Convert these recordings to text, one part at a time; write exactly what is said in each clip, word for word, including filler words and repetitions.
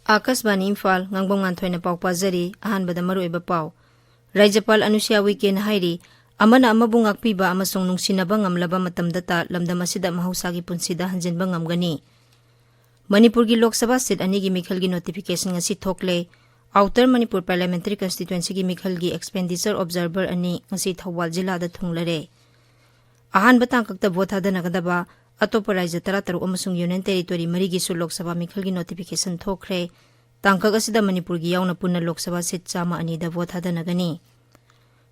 ꯑꯥꯀꯥꯁꯕꯥꯅꯤ ꯏꯝꯐꯥꯜ, ꯉꯥꯡꯕꯝ ꯉꯥꯟꯊꯣꯏꯅ ꯄꯥꯎ ꯄꯥꯖꯔꯤ꯫ ꯑꯍꯥꯟꯕꯗ ꯃꯔꯨꯑꯣꯏꯕ ꯄꯥꯎ꯫ ꯔꯥꯖ꯭ꯌꯄꯥꯜ ꯑꯅꯨꯁ꯭ꯌꯥ ꯎꯏꯀꯦꯅ ꯍꯥꯏꯔꯤ, ꯑꯃꯅ ꯑꯃꯕꯨ ꯉꯥꯛꯄꯤꯕ ꯑꯃꯁꯨꯡ ꯅꯨꯡꯁꯤꯅꯕ ꯉꯝꯂꯕ ꯃꯇꯝꯗꯇ ꯂꯝꯗꯝ ꯑꯁꯤꯗ ꯃꯍꯧꯁꯥꯒꯤ ꯄꯨꯟꯁꯤꯗ ꯍꯟꯖꯤꯟꯕ ꯉꯝꯒꯅꯤ꯫ ꯃꯅꯤꯄꯨꯔꯒꯤ ꯂꯣꯛ ꯁꯚꯥ ꯁꯤꯠ ꯑꯅꯤꯒꯤ ꯃꯤꯈꯜꯒꯤ ꯅꯣꯇꯤꯐꯤꯀꯦꯁꯟ ꯉꯁꯤ ꯊꯣꯛꯂꯦ꯫ ꯑꯥꯎꯇꯔ ꯃꯅꯤꯄꯨꯔ ꯄꯥꯔꯂꯤꯌꯥꯃꯦꯟꯇꯔꯤ ꯀꯟꯁꯇꯤꯇ꯭ꯋꯦꯟꯁꯤꯒꯤ ꯃꯤꯈꯜꯒꯤ ꯑꯦꯛꯁꯄꯦꯟꯗꯤꯆꯔ ꯑꯣꯕꯖꯥꯔꯚꯔ ꯑꯅꯤ ꯉꯁꯤ ꯊꯧꯕꯥꯜ ꯖꯤꯂꯥꯗ ꯊꯨꯡꯂꯔꯦ꯫ ꯑꯍꯥꯟꯕ ꯇꯥꯡꯀꯛꯇ ꯚꯣꯠ ꯊꯥꯗꯅꯒꯗꯕ ꯑꯇꯣꯞꯄ ꯔꯥꯖ꯭ꯌ ꯇꯔꯥꯇꯔꯨꯛ ꯑꯃꯁꯨꯡ ꯌꯨꯅꯤꯌꯟ ꯇꯦꯔꯤꯇꯣꯔꯤ ꯃꯔꯤꯒꯤꯁꯨ ꯂꯣꯛ ꯁꯚꯥ ꯃꯤꯈꯜꯒꯤ ꯅꯣꯇꯤꯐꯤꯀꯦꯁꯟ ꯊꯣꯛꯈ꯭ꯔꯦ꯫ ꯇꯥꯡꯀꯛ ꯑꯁꯤꯗ ꯃꯅꯤꯄꯨꯔꯒꯤ ꯌꯥꯎꯅ ꯄꯨꯟꯅ ꯂꯣꯛ ꯁꯚꯥ ꯁꯤꯠ ꯆꯥꯝꯃ ꯑꯅꯤꯗ ꯚꯣꯠ ꯊꯥꯗꯅꯒꯅꯤ꯫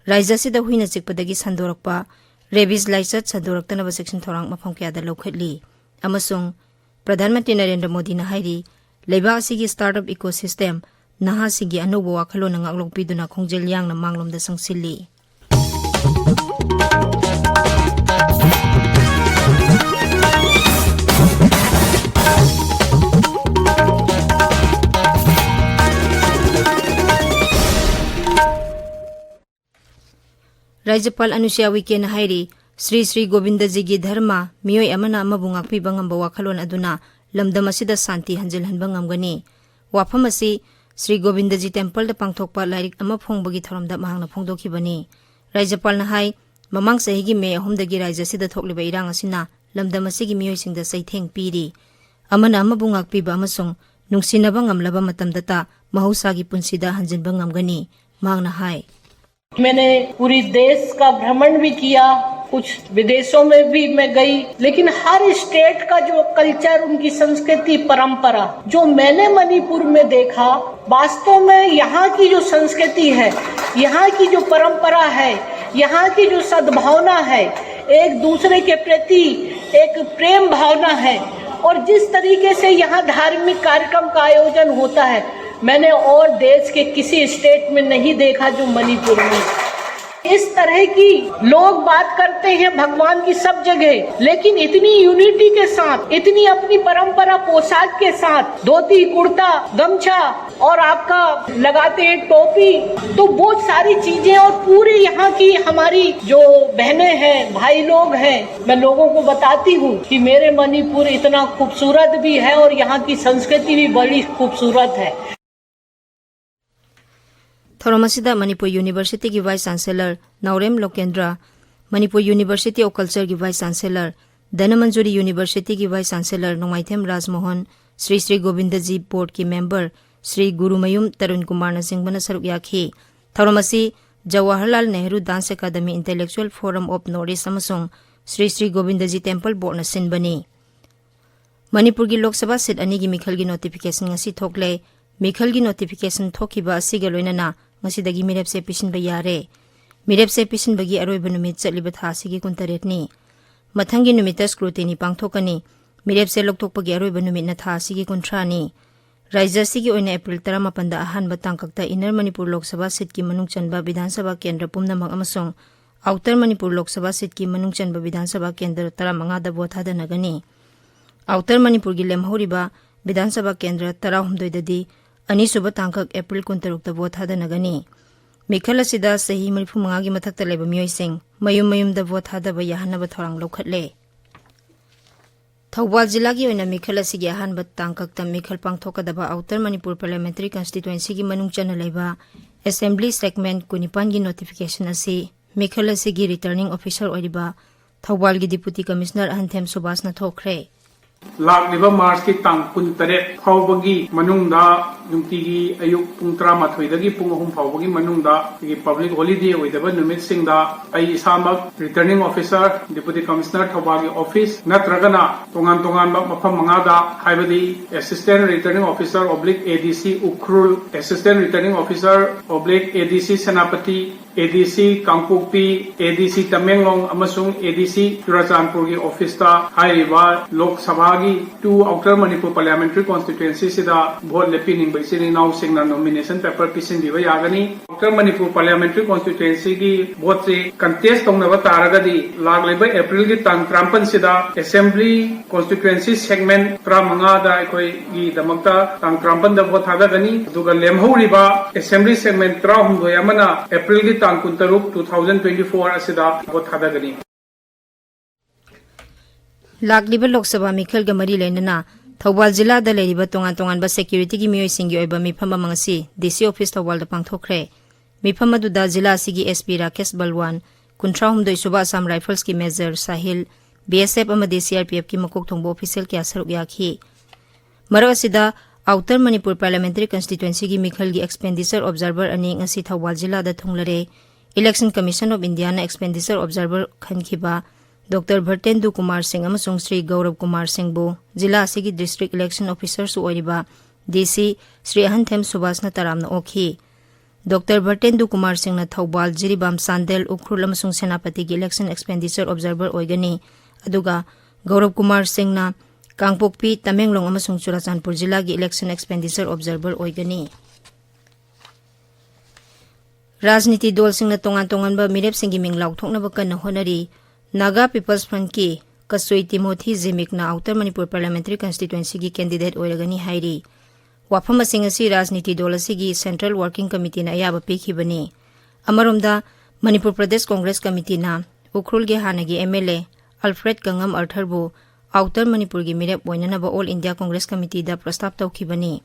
ꯔꯥꯖ꯭ꯌ ꯑꯁꯤꯗ ꯍꯨꯏꯅ ꯆꯤꯛꯄꯗꯒꯤ ꯁꯟꯗꯣꯔꯛꯄ ꯔꯦꯕꯤꯁ ꯂꯥꯏꯆꯠ ꯁꯟꯗꯣꯔꯛꯇꯅꯕ ꯆꯦꯛꯁꯤꯟ ꯊꯧꯔꯥꯡ ꯃꯐꯝ ꯀꯌꯥꯗ ꯂꯧꯈꯠꯂꯤ꯫ ꯑꯃꯁꯨꯡ ꯄ꯭ꯔꯙꯥꯟ ꯃꯟꯇ꯭ꯔꯤ ꯅꯔꯦꯟꯗ꯭ꯔ ꯃꯣꯗꯤꯅ ꯍꯥꯏꯔꯤ, ꯂꯩꯕꯥꯛ ꯑꯁꯤꯒꯤ ꯁ꯭ꯇꯥꯔꯠ ꯑꯞ ꯏꯀꯣꯁꯤꯁꯇꯦꯝ ꯅꯍꯥꯁꯤꯡꯒꯤ ꯑꯅꯧꯕ ꯋꯥꯈꯜꯂꯣꯟꯅ ꯉꯥꯛꯂꯣꯛꯄꯤꯗꯨꯅ ꯈꯣꯡꯖꯦꯜ ꯌꯥꯡꯅ ꯃꯥꯡꯂꯣꯝꯗ ꯆꯪꯁꯤꯜꯂꯤ꯫ ꯔꯥꯖ꯭ꯌꯄꯥꯜ ꯑꯅꯨꯁ꯭ꯌꯥ ꯎꯏꯀꯦꯅ ꯍꯥꯏꯔꯤ, ꯁ꯭ꯔꯤ ꯁ꯭ꯔꯤ ꯒꯣꯕꯤꯟꯗꯖꯤꯒꯤ ꯙꯔꯃ ꯃꯤꯑꯣꯏ ꯑꯃꯅ ꯑꯃꯕꯨ ꯉꯥꯛꯄꯤꯕ ꯉꯝꯕ ꯋꯥꯈꯜꯂꯣꯟ ꯑꯗꯨꯅ ꯂꯝꯗꯝ ꯑꯁꯤꯗ ꯁꯥꯟꯇꯤ ꯍꯟꯖꯤꯜꯍꯟꯕ ꯉꯝꯒꯅꯤ꯫ ꯋꯥꯐꯝ ꯑꯁꯤ ꯁ꯭ꯔꯤ ꯒꯣꯕꯤꯟꯗꯖꯤ ꯇꯦꯝꯄꯜꯗ ꯄꯥꯡꯊꯣꯛꯄ ꯂꯥꯏꯔꯤꯛ ꯑꯃ ꯐꯣꯡꯕꯒꯤ ꯊꯧꯔꯝꯗ ꯃꯍꯥꯛꯅ ꯐꯣꯡꯗꯣꯛꯈꯤꯕꯅꯤ꯫ ꯔꯥꯖ꯭ꯌꯄꯥꯜꯅ ꯍꯥꯏ, ꯃꯃꯥꯡ ꯆꯍꯤꯒꯤ ꯃꯦ ꯑꯍꯨꯝꯗꯒꯤ ꯔꯥꯖ꯭ꯌ ꯑꯁꯤꯗ ꯊꯣꯛꯂꯤꯕ ꯏꯔꯥꯡ ꯑꯁꯤꯅ ꯂꯝꯗꯝ ꯑꯁꯤꯒꯤ ꯃꯤꯑꯣꯏꯁꯤꯡꯗ ꯆꯩꯊꯦꯡ ꯄꯤꯔꯤ꯫ ꯑꯃꯅ ꯑꯃꯕꯨ ꯉꯥꯛꯄꯤꯕ ꯑꯃꯁꯨꯡ ꯅꯨꯡꯁꯤꯅꯕ ꯉꯝꯂꯕ ꯃꯇꯝꯗꯇ ꯃꯍꯧꯁꯥꯒꯤ ꯄꯨꯟꯁꯤꯗ ꯍꯟꯖꯤꯟꯕ ꯉꯝꯒꯅꯤ, ꯃꯍꯥꯛꯅ ꯍꯥꯏ꯫ मैंने पूरी देश का भ्रमण भी किया, कुछ विदेशों में भी मैं गई, लेकिन हर स्टेट का जो कल्चर, उनकी संस्कृति, परंपरा, जो मैंने मणिपुर में देखा, वास्तव में यहाँ की जो संस्कृति है, यहाँ की जो परंपरा है, यहाँ की जो सद्भावना है, एक दूसरे के प्रति एक प्रेम भावना है, और जिस तरीके से यहाँ धार्मिक कार्यक्रम का आयोजन होता है, मैंने और देश के किसी स्टेट में नहीं देखा जो मणिपुर में। इस तरह की लोग बात करते हैं भगवान की सब जगह, लेकिन इतनी यूनिटी के साथ, इतनी अपनी परंपरा पोशाक के साथ, धोती, कुर्ता, गमछा, और आपका लगाते हैं टोपी, तो वो सारी चीजें और पूरी यहाँ की हमारी जो बहनें हैं, भाई लोग हैं, मैं लोगों को बताती हूँ कि मेरे मणिपुर इतना खूबसूरत भी है और यहाँ की संस्कृति भी बड़ी खूबसूरत है। ꯊꯧꯔꯝ ꯑꯁꯤꯗ ꯃꯅꯤꯄꯨꯔ ꯌꯨꯅꯤꯚꯔꯁꯤꯇꯤꯒꯤ vice chancellor Naorem Lokendra, Manipur university of ꯀꯜꯆꯔꯒꯤ ꯚꯥꯏꯁ ꯆꯥꯟꯁꯦꯂꯔ ꯙꯅꯃꯟꯖꯨꯔꯤ ꯌꯨꯅꯤꯚꯔꯁꯤꯇꯤꯒꯤ ꯚꯥꯏꯁ ꯆꯥꯟꯁꯦꯂꯔ ꯅꯣꯡꯃꯥꯏꯊꯦꯝ ꯔꯥꯖꯃꯣꯍꯟ, ꯁ꯭ꯔꯤ ꯁ꯭ꯔꯤ ꯒꯣꯕꯤꯟꯗꯖꯤ ꯕꯣꯔꯗꯀꯤ ꯃꯦꯝꯕꯔ ꯁ꯭ꯔꯤ ꯒꯨꯔꯨꯃꯌꯨꯝ ꯇꯔꯨꯟ ꯀꯨꯃꯥꯔꯅꯆꯤꯡꯕꯅ ꯁꯔꯨꯛ ꯌꯥꯈꯤ꯫ ꯊꯧꯔꯝ ꯑꯁꯤ Jawaharlal Nehru dance academy, intellectual forum of north east ꯑꯃꯁꯨꯡ ꯁ꯭ꯔꯤ ꯁ꯭ꯔꯤ ꯒꯣꯕꯤꯟꯗꯖꯤ ꯇꯦꯝꯄꯜ ꯕꯣꯔꯗꯅ ꯁꯤꯟꯕꯅꯤ꯫ ꯃꯅꯤꯄꯨꯔꯒꯤ ꯂꯣꯛ ꯁꯚꯥ ꯁꯤꯠ ꯑꯅꯤꯒꯤ ꯃꯤꯈꯜꯒꯤ ꯅꯣꯇꯤꯐꯤꯀꯦꯁꯟ ꯉꯁꯤ ꯊꯣꯛꯂꯦ꯫ ꯃꯤꯈꯜꯒꯤ ꯅꯣꯇꯤꯐꯤꯀꯦꯁꯟ ꯊꯣꯛꯈꯤꯕ ꯑꯁꯤꯒ ꯂꯣꯏꯅꯅ ꯉꯁꯤꯗꯒꯤ ꯃꯤꯔꯦꯞꯁꯦ ꯄꯤꯁꯤꯟꯕ ꯌꯥꯔꯦ꯫ ꯃꯤꯔꯦꯞꯁꯦ ꯄꯤꯁꯤꯟꯕꯒꯤ ꯑꯔꯣꯏꯕ ꯅꯨꯃꯤꯠ ꯆꯠꯂꯤꯕ ꯊꯥ ꯑꯁꯤꯒꯤ ꯀꯨꯟꯇꯔꯦꯠꯅꯤ꯫ ꯃꯊꯪꯒꯤ ꯅꯨꯃꯤꯠꯇ ꯁ꯭ꯀ꯭ꯔꯨꯇꯤꯅꯤ ꯄꯥꯡꯊꯣꯛꯀꯅꯤ꯫ ꯃꯤꯔꯦꯞꯁꯦ ꯂꯧꯊꯣꯛꯄꯒꯤ ꯑꯔꯣꯏꯕ ꯅꯨꯃꯤꯠꯅ ꯊꯥ ꯑꯁꯤꯒꯤ ꯀꯨꯟꯊ꯭ꯔꯥꯅꯤ꯫ ꯔꯥꯖ꯭ꯌ ꯑꯁꯤꯒꯤ ꯑꯣꯏꯅ ꯑꯦꯄ꯭ꯔꯤꯜ ꯇꯔꯥꯃꯥꯄꯟꯗ ꯑꯍꯥꯟꯕ ꯇꯥꯡꯀꯛꯇ ꯏꯟꯅꯔ ꯃꯅꯤꯄꯨꯔ ꯂꯣꯛ ꯁꯚꯥ ꯁꯤꯠꯀꯤ ꯃꯅꯨꯡ ꯆꯟꯕ ꯕꯤꯙꯥꯟ ꯁꯚꯥ ꯀꯦꯟꯗ꯭ꯔ ꯄꯨꯝꯅꯃꯛ ꯑꯃꯁꯨꯡ ꯑꯥꯎꯇꯔ ꯃꯅꯤꯄꯨꯔ ꯂꯣꯛ ꯁꯚꯥ ꯁꯤꯠꯀꯤ ꯃꯅꯨꯡ ꯆꯟꯕ ꯕꯤꯙꯥꯟ ꯁꯚꯥ ꯀꯦꯟꯗ꯭ꯔ ꯇꯔꯥꯃꯉꯥꯗ ꯚꯣꯠ ꯊꯥꯗꯅꯒꯅꯤ꯫ ꯑꯥꯎꯇꯔ ꯃꯅꯤꯄꯨꯔꯒꯤ ꯂꯦꯝꯍꯧꯔꯤꯕ ꯕꯤꯙꯥꯟ ꯁꯚꯥ ꯀꯦꯟꯗ꯭ꯔ ꯇꯔꯥꯍꯨꯝꯗꯣꯏꯗꯗꯤ ꯑꯅꯤꯁꯨꯕ ꯇꯥꯡꯀꯛ ꯑꯦꯄ꯭ꯔꯤꯜ ꯀꯨꯟꯇꯔꯨꯛꯇ ꯚꯣꯠ ꯊꯥꯗꯅꯒꯅꯤ꯫ ꯃꯤꯈꯜ ꯑꯁꯤꯗ ꯆꯍꯤ ꯃꯔꯤꯐꯨꯃꯉꯥꯒꯤ ꯃꯊꯛꯇ ꯂꯩꯕ ꯃꯤꯑꯣꯏꯁꯤꯡ ꯃꯌꯨꯝ ꯃꯌꯨꯝꯗ ꯚꯣꯠ ꯊꯥꯗꯕ ꯌꯥꯍꯟꯅꯕ ꯊꯧꯔꯥꯡ ꯂꯧꯈꯠꯂꯦ꯫ ꯊꯧꯕꯥꯜ ꯖꯤꯂꯥꯒꯤ ꯑꯣꯏꯅ ꯃꯤꯈꯜ ꯑꯁꯤꯒꯤ ꯑꯍꯥꯟꯕ ꯇꯥꯡꯀꯛꯇ ꯃꯤꯈꯜ ꯄꯥꯡꯊꯣꯛꯀꯗꯕ ꯑꯥꯎꯇꯔ ꯃꯅꯤꯄꯨꯔ ꯄꯥꯔꯂꯤꯌꯥꯃꯦꯟꯇꯔꯤ ꯀꯟꯁꯇꯤꯇ꯭ꯋꯦꯟꯁꯤꯒꯤ ꯃꯅꯨꯡ ꯆꯟꯅ ꯂꯩꯕ ꯑꯦꯁꯦꯝꯕ꯭ꯂꯤ ꯁꯦꯒꯃꯦꯟꯠ ꯀꯨꯟꯅꯤꯄꯥꯟꯒꯤ ꯅꯣꯇꯤꯐꯤꯀꯦꯁꯟ ꯑꯁꯤ ꯃꯤꯈꯜ ꯑꯁꯤꯒꯤ ꯔꯤꯇꯔꯅꯤꯡ ꯑꯣꯐꯤꯁꯥꯔ ꯑꯣꯏꯔꯤꯕ ꯊꯧꯕꯥꯜꯒꯤ ꯗꯤꯄꯨꯇꯤ ꯀꯃꯤꯁꯅꯔ ꯑꯍꯟꯊꯦꯝ ꯁꯨꯕꯥꯁꯅ ꯊꯣꯛꯈ꯭ꯔꯦ꯫ ꯂꯥꯛꯂꯤꯕ ꯃꯥꯔꯆꯀꯤ ꯇꯥꯡ ꯀꯨꯟꯇꯔꯦꯠ ꯐꯥꯎꯕꯒꯤ ꯃꯅꯨꯡꯗ ꯅꯨꯡꯇꯤꯒꯤ ꯑꯌꯨꯛ ꯄꯨꯡ ꯇꯔꯥꯃꯥꯊꯣꯏꯗꯒꯤ ꯄꯨꯡ ꯑꯍꯨꯝ ꯐꯥꯎꯕꯒꯤ ꯃꯅꯨꯡꯗ ꯑꯩꯈꯣꯏꯒꯤ ꯄꯕ꯭ꯂꯤꯛ ꯍꯣꯂꯤꯗꯦ ꯑꯣꯏꯗꯕ ꯅꯨꯃꯤꯠꯁꯤꯡꯗ ꯑꯩ ꯏꯁꯥꯃꯛ ꯔꯤꯇꯔꯅꯤꯡ ꯑꯣꯐꯤꯁꯥꯔ, ꯗꯤꯄꯨꯇꯤ ꯀꯃꯤꯁꯅꯔ ꯊꯧꯕꯥꯜꯒꯤ ꯑꯣꯐꯤꯁ ꯅꯠꯇ꯭ꯔꯒꯅ ꯇꯣꯉꯥꯟ ꯇꯣꯉꯥꯟꯕ ꯃꯐꯝ ꯃꯉꯥꯗ, ꯍꯥꯏꯕꯗꯤ assistant returning officer oblique A D C Ukhrul, assistant returning officer oblique A D C Senapati, A D ꯁꯤ ꯀꯥꯡꯄꯣꯛꯄꯤ, ꯑꯦ ꯗꯤ ꯁꯤ ꯇꯃꯦꯡꯂꯣꯡ ꯑꯃꯁꯨꯡ ꯑꯦ ꯗꯤ ꯁꯤ ꯆꯨꯔꯆꯥꯟꯄꯨꯔꯒꯤ ꯑꯣꯐꯤꯁꯇ ꯍꯥꯏꯔꯤꯕ ꯂꯣꯛ ꯁꯚꯥꯒꯤ ꯇꯨ ꯑꯥꯎꯇꯔ ꯃꯅꯤꯄꯨꯔ ꯄꯥꯔꯂꯤꯌꯥꯃꯦꯟꯇꯔꯤ ꯀꯣꯟꯁꯇꯤꯇ꯭ꯋꯦꯟꯁꯤꯁꯤꯗ ꯚꯣꯠ ꯂꯦꯞꯄꯤꯅꯤꯡꯕ ꯏꯆꯤꯟ ꯏꯅꯥꯎꯁꯤꯡꯅ nomination paper ꯄꯤꯁꯤꯟꯕꯤꯕ ꯌꯥꯒꯅꯤ꯫ Outer Manipur Parliamentary Constituencyꯒꯤ voteꯁꯤ contest ꯇꯧꯅꯕ ꯇꯥꯔꯒꯗꯤ ꯂꯥꯛꯂꯤꯕ Aprilꯒꯤ ꯇꯥꯡ ꯇꯔꯥꯃꯥꯄꯟꯁꯤꯗ Assembly Constituency Segment ꯇꯔꯥꯃꯉꯥꯗ ꯑꯩꯈꯣꯏꯒꯤꯗꯃꯛꯇ ꯇꯥꯡ ꯇꯔꯥꯃꯥꯄꯟꯗ vote ꯊꯥꯗꯒꯅꯤ꯫ ꯑꯗꯨꯒ ꯂꯦꯝꯍꯧꯔꯤꯕ Assembly Segment ꯇꯔꯥꯍꯨꯝꯗꯣꯏ ꯑꯃꯅ Aprilꯒꯤ ꯇꯥꯡ ꯀꯨꯟꯇꯔꯨꯛ, two thousand twenty four ꯑꯁꯤꯗ vote ꯊꯥꯗꯒꯅꯤ꯫ ꯂꯥꯛꯂꯤꯕ ꯂꯣꯛ ꯁꯚꯥ ꯃꯤꯈꯜꯒ ꯃꯔꯤ ꯂꯩꯅꯅ ꯊꯧꯕꯥꯜ ꯖꯤꯂꯥꯗ ꯂꯩꯔꯤꯕ ꯇꯣꯉꯥꯟ ꯇꯣꯉꯥꯟꯕ securityꯒꯤ ꯃꯤꯑꯣꯏꯁꯤꯡꯒꯤ ꯑꯣꯏꯕ ꯃꯤꯐꯝ ꯑꯃ ꯉꯁꯤ DC office ꯊꯧꯕꯥꯜꯗ ꯄꯥꯡꯊꯣꯛꯈ꯭ꯔꯦ꯫ ꯃꯤꯐꯝ ꯑꯗꯨꯗ ꯖꯤꯂꯥ ꯑꯁꯤꯒꯤ SP ꯔꯥꯀꯦꯁ ꯕꯜꯋꯥꯟ, ꯀꯨꯟꯊ꯭ꯔꯥ ꯍꯨꯝꯗꯣꯏ ꯁꯨꯕ Assam Riflesꯀꯤ Major ꯁꯥꯍꯤꯜ, BSF ꯑꯃꯗꯤ CRPFꯀꯤ ꯃꯀꯣꯛ ꯊꯣꯡꯕ official ꯀꯌꯥ ꯁꯔꯨꯛ ꯌꯥꯈꯤ꯫ ꯃꯔꯛ ꯑꯁꯤꯗ, Outer Manipur Parliamentary Constituencyꯒꯤ ꯃꯤꯈꯜꯒꯤ expenditure observer ꯑꯅꯤ ꯉꯁꯤ ꯊꯧꯕꯥꯜ ꯖꯤꯂꯥꯗ ꯊꯨꯡꯂꯔꯦ꯫ Election Commission of Indiaꯅ expenditure observer ꯈꯟꯈꯤꯕ Doctor ꯚꯔꯇꯦꯟꯗꯨ Kumar ꯁꯤꯡ ꯑꯃꯁꯨꯡ ꯁ꯭ꯔꯤ ꯒꯧꯔꯕ ꯀꯨꯃꯥꯔ ꯁꯤꯡꯕꯨ ꯖꯤꯂꯥ ꯑꯁꯤꯒꯤ District Election Officerꯁꯨ ꯑꯣꯏꯔꯤꯕ DC ꯁ꯭ꯔꯤ ꯑꯍꯟꯊꯦꯝ ꯁꯨꯕꯥꯁꯅ ꯇꯔꯥꯝꯅ ꯑꯣꯛꯈꯤ꯫ Doctor ꯚꯔꯇꯦꯟꯗꯨ ꯀꯨꯃꯥꯔ ꯁꯤꯡꯅ ꯊꯧꯕꯥꯜ, ꯖꯤꯔꯤꯕꯥꯝ, ꯆꯥꯟꯗꯦꯜ, ꯎꯈ꯭ꯔꯨꯜ ꯑꯃꯁꯨꯡ ꯁꯦꯅꯥꯄꯇꯤꯒꯤ election expenditure observer ꯑꯣꯏꯒꯅꯤ꯫ ꯑꯗꯨꯒ ꯒꯧꯔꯕ ꯀꯨꯃꯥꯔ ꯁꯤꯡꯅ ꯀꯥꯡꯄꯣꯛꯄꯤ, ꯇꯃꯦꯡꯂꯣꯡ ꯑꯃꯁꯨꯡ ꯆꯨꯔꯥꯆꯥꯟꯄꯨꯔ ꯖꯤꯂꯥꯒꯤ election expenditure observer ꯑꯣꯏꯒꯅꯤ꯫ ꯔꯥꯖꯅꯤꯇꯤ ꯗꯣꯜꯁꯤꯡꯅ ꯇꯣꯉꯥꯟ ꯇꯣꯉꯥꯟꯕ ꯃꯤꯔꯦꯞꯁꯤꯡꯒꯤ ꯃꯤꯡ ꯂꯥꯎꯊꯣꯛꯅꯕ ꯀꯟꯅ ꯍꯣꯠꯅꯔꯤ꯫ Naga People's Frontꯀꯤ ꯀꯆꯣꯏ ꯇꯤꯃꯣꯊꯤ ꯖꯤꯃꯤꯛꯅ Outer Manipur Parliamentary Constituencyꯒꯤ candidate ꯑꯣꯏꯔꯒꯅꯤ ꯍꯥꯏꯔꯤ꯫ ꯋꯥꯐꯝ ꯑꯁꯤꯡ ꯑꯁꯤ ꯔꯥꯖꯅꯤꯇꯤ ꯗꯣꯜ ꯑꯁꯤꯒꯤ Central Working Committeeꯅ ꯑꯌꯥꯕ ꯄꯤꯈꯤꯕꯅꯤ꯫ ꯑꯃꯔꯣꯝꯗ, ꯃꯅꯤꯄꯨꯔ ꯄ꯭ꯔꯗꯦꯁ ꯀꯣꯡꯒ꯭ꯔꯦꯁ ꯀꯃꯤꯇꯤꯅ ꯎꯈ꯭ꯔꯨꯜꯒꯤ ꯍꯥꯟꯅꯒꯤ MLA Alfred ꯀꯉꯝ ꯑꯔꯊꯔꯕꯨ Outer ꯃꯅꯤꯄꯨꯔꯒꯤ ꯃꯤꯔꯦꯞ ꯑꯣꯏꯅꯅꯕ All India Congress Committeeꯗ ꯄ꯭ꯔꯁꯇꯥꯞ ꯇꯧꯈꯤꯕꯅꯤ꯫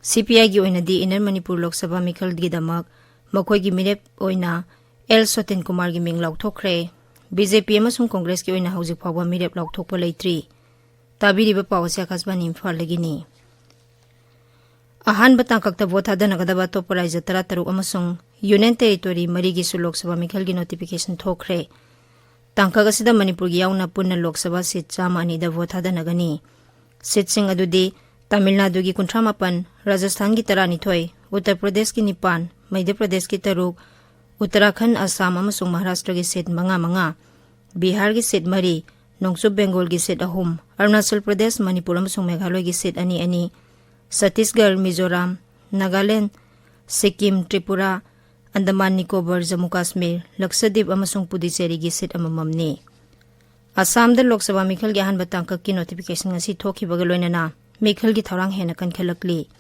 CPIꯒꯤ ꯑꯣꯏꯅꯗꯤ Inner ꯃꯅꯤꯄꯨꯔ ꯂꯣꯛ ꯁꯚꯥ ꯃꯤꯈꯜꯒꯤꯗꯃꯛ ꯃꯈꯣꯏꯒꯤ ꯃꯤꯔꯦꯞ ꯑꯣꯏꯅ ꯑꯦꯜ ꯁꯣꯇꯦꯟ ꯀꯨꯃꯥꯔꯒꯤ ꯃꯤꯡ ꯂꯥꯎꯊꯣꯛꯈ꯭ꯔꯦ꯫ BJP ꯑꯃꯁꯨꯡ ꯀꯣꯡꯒ꯭ꯔꯦꯁꯀꯤ ꯑꯣꯏꯅ ꯍꯧꯖꯤꯛ ꯐꯥꯎꯕ ꯃꯤꯔꯦꯞ ꯂꯥꯎꯊꯣꯛꯄ ꯂꯩꯇ꯭ꯔꯤ꯫ ꯇꯥꯕꯤꯔꯤꯕ ꯄꯥꯎ ꯑꯁꯤ ꯑꯀꯥꯁꯕꯥꯅꯤ ꯏꯝꯐꯥꯜꯗꯒꯤꯅꯤ꯫ ꯑꯍꯥꯟꯕ ꯇꯥꯡꯀꯛꯇ ꯚꯣꯠ ꯊꯥꯗꯅꯒꯗꯕ ꯑꯇꯣꯞꯄ ꯔꯥꯖ꯭ꯌ ꯇꯔꯥꯇꯔꯨꯛ ꯑꯃꯁꯨꯡ Union Territory ꯃꯔꯤꯒꯤꯁꯨ ꯂꯣꯛ ꯁꯚꯥ ꯃꯤꯈꯜꯒꯤ notification ꯊꯣꯛꯈ꯭ꯔꯦ꯫ ꯇꯥꯡꯀꯛ ꯑꯁꯤꯗ ꯃꯅꯤꯄꯨꯔꯒꯤ ꯌꯥꯎꯅ ꯄꯨꯟꯅ ꯂꯣꯛ ꯁꯚꯥ seat ꯆꯥꯝꯃ ꯑꯅꯤꯗ ꯚꯣꯠ ꯊꯥꯗꯅꯒꯅꯤ꯫ Seatꯁꯤꯡ ꯑꯗꯨꯗꯤ ꯇꯥꯃꯤꯜ ꯅꯥꯗꯨꯒꯤ ꯀꯨꯟꯊ꯭ꯔꯥ ꯃꯥꯄꯟ, ꯔꯥꯖꯁꯊꯥꯟꯒꯤ ꯇꯔꯥꯅꯤꯊꯣꯏ, ꯎꯠꯇꯔ ꯄ꯭ꯔꯗꯦꯁꯀꯤ ꯅꯤꯄꯥꯟ, ꯃꯙ꯭ꯌ ꯄ꯭ꯔꯗꯦꯁꯀꯤ ꯇꯔꯨꯛ, ꯎꯠꯇꯔꯥꯈꯟꯗ, ꯑꯁꯥꯝ ꯑꯃꯁꯨꯡ ꯃꯍꯥꯔꯥꯁꯇ꯭ꯔꯒꯤ seat ꯃꯉꯥ ꯃꯉꯥ, ꯕꯤꯍꯥꯔꯒꯤ seat ꯃꯔꯤ, ꯅꯣꯡꯆꯨꯞ ꯕꯦꯡꯒꯣꯜꯒꯤ seat ꯑꯍꯨꯝ, ꯑꯔꯨꯅꯥꯆꯜ ꯄ꯭ꯔꯗꯦꯁ, ꯃꯅꯤꯄꯨꯔ ꯑꯃꯁꯨꯡ ꯃꯦꯘꯥꯂꯌꯒꯤ seat ꯑꯅꯤ ꯑꯅꯤ, ꯁꯠꯇꯤꯁꯒꯔ, ꯃꯤꯖꯣꯔꯥꯝ, ꯅꯥꯒꯥꯂꯦꯟ, ꯁꯤꯛꯀꯤꯝ, ꯇ꯭ꯔꯤꯄꯨꯔꯥ, ꯑꯟꯗꯃꯥꯟ ꯅꯤꯀꯣꯕꯔ, ꯖꯝꯃꯨ ꯀꯥꯁꯃꯤꯔ, ꯂꯛꯁꯗꯤꯞ ꯑꯃꯁꯨꯡ ꯄꯨꯗꯨꯆꯦꯔꯤꯒꯤ ꯁꯤꯠ ꯑꯃꯃꯝꯅꯤ꯫ ꯑꯁꯥꯝꯗ ꯂꯣꯛ ꯁꯚꯥ ꯃꯤꯈꯜꯒꯤ ꯑꯍꯥꯟꯕ ꯇꯥꯡꯀꯛꯀꯤ ꯅꯣꯇꯤꯐꯤꯀꯦꯁꯟ ꯉꯁꯤ ꯊꯣꯛꯈꯤꯕꯒ ꯂꯣꯏꯅꯅ ꯃꯤꯈꯜꯒꯤ ꯊꯧꯔꯥꯡ ꯍꯦꯟꯅ ꯀꯟꯈꯠꯂꯛꯂꯤ꯫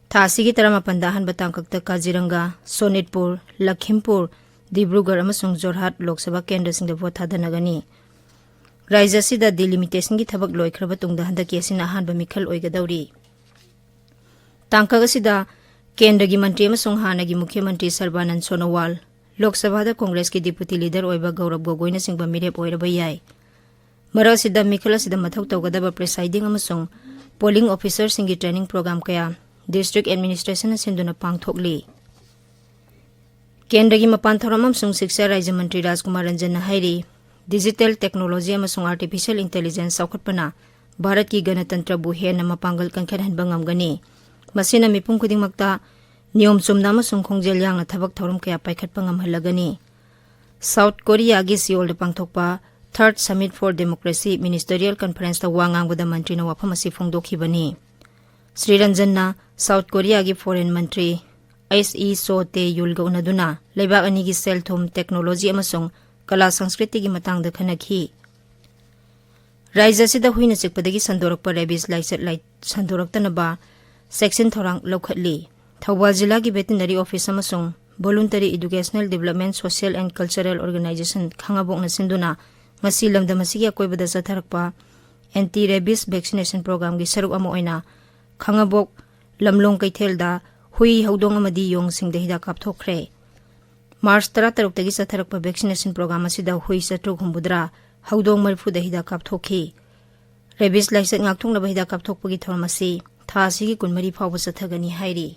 ꯊꯥ ꯑꯁꯤꯒꯤ ꯇꯔꯥꯃꯥꯄꯟꯗ ꯑꯍꯥꯟꯕ ꯇꯥꯡꯀꯛꯇ ꯀꯥꯖꯤꯔꯪꯒꯥ, ꯁꯣꯅꯤꯠꯄꯨꯔ, ꯂꯈꯤꯝꯄꯨꯔ, ꯗꯤꯕ꯭ꯔꯨꯒꯔ ꯑꯃꯁꯨꯡ ꯖꯣꯔꯍꯥꯠ ꯂꯣꯛ ꯁꯚꯥ ꯀꯦꯟꯗ꯭ꯔꯁꯤꯡꯗ ꯚꯣꯠ ꯊꯥꯗꯅꯒꯅꯤ꯫ ꯔꯥꯖ꯭ꯌ ꯑꯁꯤꯗ ꯗꯤꯂꯤꯃꯤꯇꯦꯁꯟꯒꯤ ꯊꯕꯛ ꯂꯣꯏꯈ꯭ꯔꯕ ꯇꯨꯡꯗ ꯍꯟꯗꯛꯀꯤ ꯑꯁꯤꯅ ꯑꯍꯥꯟꯕ ꯃꯤꯈꯜ ꯑꯣꯏꯒꯗꯧꯔꯤ꯫ ꯇꯥꯡꯀꯛ ꯑꯁꯤꯗ ꯀꯦꯟꯗ꯭ꯔꯒꯤ ꯃꯟꯇ꯭ꯔꯤ ꯑꯃꯁꯨꯡ ꯍꯥꯟꯅꯒꯤ ꯃꯨꯈ꯭ꯌ ꯃꯟꯇ꯭ꯔꯤ ꯁꯔꯕꯥꯅꯟ ꯁꯣꯅꯣꯋꯥꯜ, ꯂꯣꯛ ꯁꯚꯥꯗ ꯀꯣꯡꯒ꯭ꯔꯦꯁꯀꯤ ꯗꯤꯄꯨꯇꯤ ꯂꯤꯗꯔ ꯑꯣꯏꯕ ꯒꯧꯔꯕ ꯒꯣꯒꯣꯏꯅꯆꯤꯡꯕ ꯃꯤꯔꯦꯞ ꯑꯣꯏꯔꯕ ꯌꯥꯏ꯫ ꯃꯔꯛ ꯑꯁꯤꯗ ꯃꯤꯈꯜ ꯑꯁꯤꯗ ꯃꯊꯧ ꯇꯧꯒꯗꯕ ꯄ꯭ꯔꯤꯁꯥꯏꯗꯤꯡ ꯑꯃꯁꯨꯡ ꯄꯣꯂꯤꯡ ꯑꯣꯐꯤꯁꯥꯔꯁꯤꯡꯒꯤ ꯇ꯭ꯔꯦꯅꯤꯡ ꯄ꯭ꯔꯣꯒ꯭ꯔꯥꯝ ꯀꯌꯥ ꯗꯤꯁꯇ꯭ꯔꯤꯛ ꯑꯦꯗꯃꯤꯅꯤꯁꯇ꯭ꯔꯦꯁꯟꯅ ꯁꯤꯟꯗꯨꯅ ꯄꯥꯡꯊꯣꯛꯂꯤ꯫ ꯀꯦꯟꯗ꯭ꯔꯒꯤ ꯃꯄꯥꯟ ꯊꯧꯔꯝ ꯑꯃꯁꯨꯡ ꯁꯤꯛꯁꯥ ꯔꯥꯖ꯭ꯌ ꯃꯟꯇ꯭ꯔꯤ ꯔꯥꯖꯀꯨꯃꯥꯔ ꯔꯟꯖꯟꯅ ꯍꯥꯏꯔꯤ, ꯗꯤꯖꯤꯇꯦꯜ ꯇꯦꯛꯅꯣꯂꯣꯖꯤ ꯑꯃꯁꯨꯡ ꯑꯥꯔꯇꯤꯐꯤꯁꯤꯌꯦꯜ ꯏꯟꯇꯦꯂꯤꯖꯦꯟꯁ ꯆꯥꯎꯈꯠꯄꯅ ꯚꯥꯔꯠꯀꯤ ꯒꯅꯇꯟꯇ꯭ꯔꯕꯨ ꯍꯦꯟꯅ ꯃꯄꯥꯡꯒꯜ ꯀꯟꯈꯠꯍꯟꯕ ꯉꯝꯒꯅꯤ꯫ ꯃꯁꯤꯅ ꯃꯤꯄꯨꯝ ꯈꯨꯗꯤꯡꯃꯛꯇ ꯅꯤꯌꯣꯝ ꯆꯨꯝꯅ ꯑꯃꯁꯨꯡ ꯈꯣꯡꯖꯦꯜ ꯌꯥꯡꯅ ꯊꯕꯛ ꯊꯧꯔꯝ ꯀꯌꯥ ꯄꯥꯏꯈꯠꯄ ꯉꯝꯍꯜꯂꯒꯅꯤ꯫ ꯁꯥꯎꯠ ꯀꯣꯔꯤꯌꯥꯒꯤ ꯁꯤꯑꯣꯜꯗ ꯄꯥꯡꯊꯣꯛꯄ Third Summit for Democracy Ministerial Conferenceꯇ ꯋꯥ ꯉꯥꯡꯕꯗ ꯃꯟꯇ꯭ꯔꯤꯅ ꯋꯥꯐꯝ ꯑꯁꯤ ꯐꯣꯡꯗꯣꯛꯈꯤꯕꯅꯤ꯫ ꯁ꯭ꯔꯤ ꯔꯟꯖꯟꯅ ꯁꯥꯎꯠ ꯀꯣꯔꯤꯌꯥꯒꯤ ꯐꯣꯔꯦꯟ ꯃꯟꯇ꯭ꯔꯤ ꯑꯩꯁ ꯏ ꯁꯣ ꯇꯦ ꯌꯨꯜꯒ ꯎꯅꯗꯨꯅ ꯂꯩꯕꯥꯛ ꯑꯅꯤꯒꯤ ꯁꯦꯜ-ꯊꯨꯝ, ꯇꯦꯛꯅꯣꯂꯣꯖꯤ ꯑꯃꯁꯨꯡ ꯀꯂꯥ ꯁꯪꯁꯀ꯭ꯔꯤꯇꯤꯒꯤ ꯃꯇꯥꯡꯗ ꯈꯟꯅꯈꯤ꯫ ꯔꯥꯖ꯭ꯌ ꯑꯁꯤꯗ ꯍꯨꯏꯅ ꯆꯤꯛꯄꯗꯒꯤ ꯁꯟꯗꯣꯔꯛꯄ ꯔꯦꯕꯤꯁ ꯂꯥꯏꯆꯠ ꯂꯥꯏ-, ꯁꯟꯗꯣꯔꯛꯇꯅꯕ ꯆꯦꯛꯁꯤꯟ ꯊꯧꯔꯥꯡ ꯂꯧꯈꯠꯂꯤ꯫ ꯊꯧꯕꯥꯜ ꯖꯤꯂꯥꯒꯤ ꯚꯦꯇꯤꯅꯔꯤ ꯑꯣꯐꯤꯁ ꯑꯃꯁꯨꯡ Voluntary Educational Development Social and Cultural Organization ꯈꯥꯉꯕꯣꯛꯅ ꯁꯤꯟꯗꯨꯅ ꯉꯁꯤ ꯂꯝꯗꯝ ꯑꯁꯤꯒꯤ ꯑꯀꯣꯏꯕꯗ ꯆꯠꯊꯔꯛꯄ ꯑꯦꯟꯇꯤ ꯔꯦꯕꯤꯁ ꯚꯦꯛꯁꯤꯅꯦꯁꯟ ꯄ꯭ꯔꯣꯒ꯭ꯔꯥꯝꯒꯤ ꯁꯔꯨꯛ ꯑꯃ ꯑꯣꯏꯅ ꯈꯥꯉꯕꯣꯛ ꯂꯝꯂꯣꯡ ꯀꯩꯊꯦꯜꯗ ꯍꯨꯏ, ꯍꯧꯗꯣꯡ ꯑꯃꯗꯤ ꯌꯣꯡꯁꯤꯡꯗ ꯍꯤꯗꯥꯛ ꯀꯥꯞꯊꯣꯛꯈ꯭ꯔꯦ꯫ ꯃꯥꯔꯆ ꯇꯔꯥꯇꯔꯨꯛꯇꯒꯤ ꯆꯠꯊꯔꯛꯄ ꯚꯦꯛꯁꯤꯅꯦꯁꯟ ꯄ꯭ꯔꯣꯒ꯭ꯔꯥꯝ ꯑꯁꯤꯗ ꯍꯨꯏ ꯆꯥꯇ꯭ꯔꯨꯛ ꯍꯨꯝꯐꯨꯇꯔꯥ, ꯍꯧꯗꯣꯡ ꯃꯔꯤꯐꯨꯗ ꯍꯤꯗꯥꯛ ꯀꯥꯞꯊꯣꯛꯈꯤ꯫ ꯔꯦꯕꯤꯁ ꯂꯥꯏꯆꯠ ꯉꯥꯛꯊꯣꯛꯅꯕ ꯍꯤꯗꯥꯛ ꯀꯥꯞꯊꯣꯛꯄꯒꯤ ꯊꯧꯔꯝ ꯑꯁꯤ ꯊꯥ ꯑꯁꯤꯒꯤ ꯀꯨꯟꯃꯔꯤ ꯐꯥꯎꯕ ꯆꯠꯊꯒꯅꯤ ꯍꯥꯏꯔꯤ꯫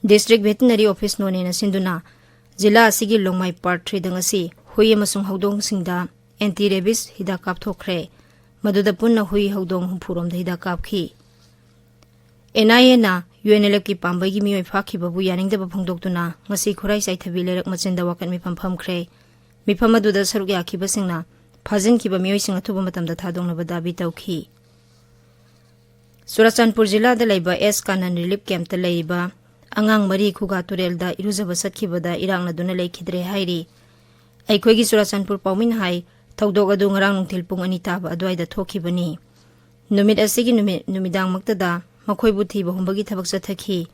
ꯗꯤꯁꯇ꯭ꯔꯤꯛ ꯚꯦꯇꯤꯅꯔꯤ ꯑꯣꯐꯤꯁ ꯅꯣꯅꯦꯅ ꯁꯤꯟꯗꯨꯅ ꯖꯤꯂꯥ ꯑꯁꯤꯒꯤ ꯂꯣꯡꯃꯥꯏ ꯄꯥꯔꯠ ꯊ꯭ꯔꯤꯗ ꯉꯁꯤ ꯍꯨꯏ ꯑꯃꯁꯨꯡ ꯍꯧꯗꯣꯡꯁꯤꯡꯗ ꯑꯦꯟꯇꯤ ꯔꯦꯕꯤꯁ ꯍꯤꯗꯥꯛ ꯀꯥꯞꯊꯣꯛꯈ꯭ꯔꯦ꯫ ꯃꯗꯨꯗ ꯄꯨꯟꯅ ꯍꯨꯏ ꯍꯧꯗꯣꯡ ꯍꯨꯝꯐꯨꯔꯣꯝꯗ ꯍꯤꯗꯥꯛ ꯀꯥꯞꯈꯤ꯫ ꯑꯦꯟ ꯑꯥꯏ ꯑꯦꯅ ꯌꯨ ꯑꯦꯟ ꯑꯦꯜ ꯑꯦꯐꯀꯤ ꯄꯥꯝꯕꯩꯒꯤ ꯃꯤꯑꯣꯏ ꯐꯥꯈꯤꯕꯕꯨ ꯌꯥꯅꯤꯡꯗꯕ ꯐꯣꯡꯗꯣꯛꯇꯨꯅ ꯉꯁꯤ ꯈꯨꯔꯥꯏ ꯆꯥꯏꯊꯕꯤ ꯂꯩꯔꯛ ꯃꯆꯤꯟꯗ ꯋꯥꯀꯠ ꯃꯤꯐꯝ ꯐꯝꯈ꯭ꯔꯦ꯫ ꯃꯤꯐꯝ ꯑꯗꯨꯗ ꯁꯔꯨꯛ ꯌꯥꯈꯤꯕꯁꯤꯡꯅ ꯐꯥꯖꯤꯟꯈꯤꯕ ꯃꯤꯑꯣꯏꯁꯤꯡ ꯑꯊꯨꯕ ꯃꯇꯝꯗ ꯊꯥꯗꯣꯛꯅꯕ ꯗꯥꯕꯤ ꯇꯧꯈꯤ꯫ ꯆꯨꯔꯥꯆꯥꯟꯄꯨꯔ ꯖꯤꯂꯥꯗ ꯂꯩꯕ ꯑꯦꯁ ꯀꯥꯅꯟ ꯔꯤꯂꯤꯐ ꯀꯦꯝꯞꯇ ꯂꯩꯔꯤꯕ ꯑꯉꯥꯡ ꯃꯔꯤ ꯈꯨꯒꯥ ꯇꯨꯔꯦꯜꯗ ꯏꯔꯨꯖꯕ ꯆꯠꯈꯤꯕꯗ ꯏꯔꯥꯛꯅꯗꯨꯅ ꯂꯩꯈꯤꯗ꯭ꯔꯦ ꯍꯥꯏꯔꯤ꯫ ꯑꯩꯈꯣꯏꯒꯤ ꯆꯨꯔꯥꯆꯥꯟꯄꯨꯔ ꯄꯥꯎꯃꯤꯅ ꯍꯥꯏ, ꯊꯧꯗꯣꯛ ꯑꯗꯨ ꯉꯔꯥꯡ ꯅꯨꯡꯊꯤꯜ ꯄꯨꯡ ꯑꯅꯤ ꯇꯥꯕ ꯑꯗꯨꯋꯥꯏꯗ ꯊꯣꯛꯈꯤꯕꯅꯤ꯫ ꯅꯨꯃꯤꯠ ꯑꯁꯤꯒꯤ ꯅꯨꯃꯤꯠ ꯅꯨꯃꯤꯗꯥꯡꯃꯛꯇꯗ ꯃꯈꯣꯏꯕꯨ ꯊꯤꯕ ꯍꯨꯝꯕꯒꯤ ꯊꯕꯛ ꯆꯠꯊꯈꯤ꯫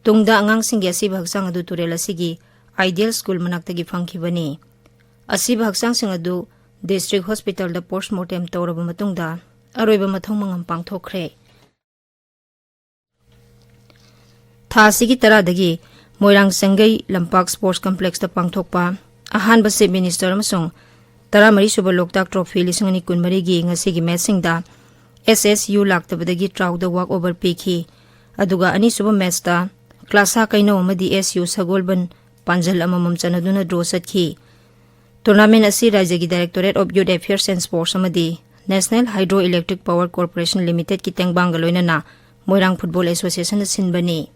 ꯇꯨꯡꯗ ꯑꯉꯥꯡꯁꯤꯡꯒꯤ ꯑꯁꯤꯕ ꯍꯛꯆꯥꯡ ꯑꯗꯨ ꯇꯨꯔꯦꯜ ꯑꯁꯤꯒꯤ ꯑꯥꯏꯗꯤꯌꯦꯜ ꯁ꯭ꯀꯨꯜ ꯃꯅꯥꯛꯇꯒꯤ ꯐꯪꯈꯤꯕꯅꯤ꯫ ꯑꯁꯤꯕ ꯍꯛꯆꯥꯡꯁꯤꯡ ꯑꯗꯨ ꯗꯤꯁꯇ꯭ꯔꯤꯛ ꯍꯣꯁꯄꯤꯇꯥꯜꯗ ꯄꯣꯁ꯭ꯠꯃꯣꯔꯇꯦꯝ ꯇꯧꯔꯕ ꯃꯇꯨꯡꯗ ꯑꯔꯣꯏꯕ ꯃꯊꯧ ꯃꯉꯝ ꯄꯥꯡꯊꯣꯛꯈ꯭ꯔꯦ꯫ ꯊꯥ ꯑꯁꯤꯒꯤ ꯇꯔꯥꯗꯒꯤ ꯃꯣꯏꯔꯥꯡ ꯆꯪꯒꯩ ꯂꯝꯄꯥꯛ ꯁ꯭ꯄꯣꯔꯠꯁ ꯀꯝꯄ꯭ꯂꯦꯛꯁꯇ ꯄꯥꯡꯊꯣꯛꯄ ꯑꯍꯥꯟꯕ ꯆꯤꯐ ꯃꯤꯅꯤꯁꯇꯔ ꯑꯃꯁꯨꯡ ꯇꯔꯥꯃꯔꯤ ꯁꯨꯕ ꯂꯣꯛꯇꯥꯛ ꯇ꯭ꯔꯣꯐꯤ ꯂꯤꯁꯤꯡ ꯑꯅꯤ ꯀꯨꯟꯃꯔꯤꯒꯤ ꯉꯁꯤꯒꯤ ꯃꯦꯠꯁꯁꯤꯡꯗ ꯑꯦꯁ ꯑꯦꯁ ꯌꯨ ꯂꯥꯛꯇꯕꯗꯒꯤ ꯇ꯭ꯔꯥꯎꯗ ꯋꯥꯛ ꯑꯣꯚꯔ ꯄꯤꯈꯤ꯫ ꯑꯗꯨꯒ ꯑꯅꯤꯁꯨꯕ ꯃꯦꯠꯁꯇ ꯀ꯭ꯂꯥꯁꯥ ꯀꯩꯅꯧ ꯑꯃꯗꯤ ꯑꯦꯁ ꯌꯨ ꯁꯒꯣꯜꯕꯟ ꯄꯥꯟꯖꯜ ꯑꯃꯃꯝ ꯆꯟꯅꯗꯨꯅ ꯗ꯭ꯔꯣ ꯆꯠꯈꯤ꯫ ꯇꯣꯔꯅꯥꯃꯦꯟ ꯑꯁꯤ ꯔꯥꯖ꯭ꯌꯒꯤ Directorate of Youth Affairs and Sports ꯑꯃꯗꯤ National Hydro Electric Power Corporation Limitedꯀꯤ ꯇꯦꯡꯕꯥꯡꯒ ꯂꯣꯏꯅꯅ ꯃꯣꯏꯔꯥꯡ ꯐꯨꯠꯕꯣꯜ ꯑꯦꯁꯣꯁꯤꯌꯦꯁꯟꯅ ꯁꯤꯟꯕꯅꯤ꯫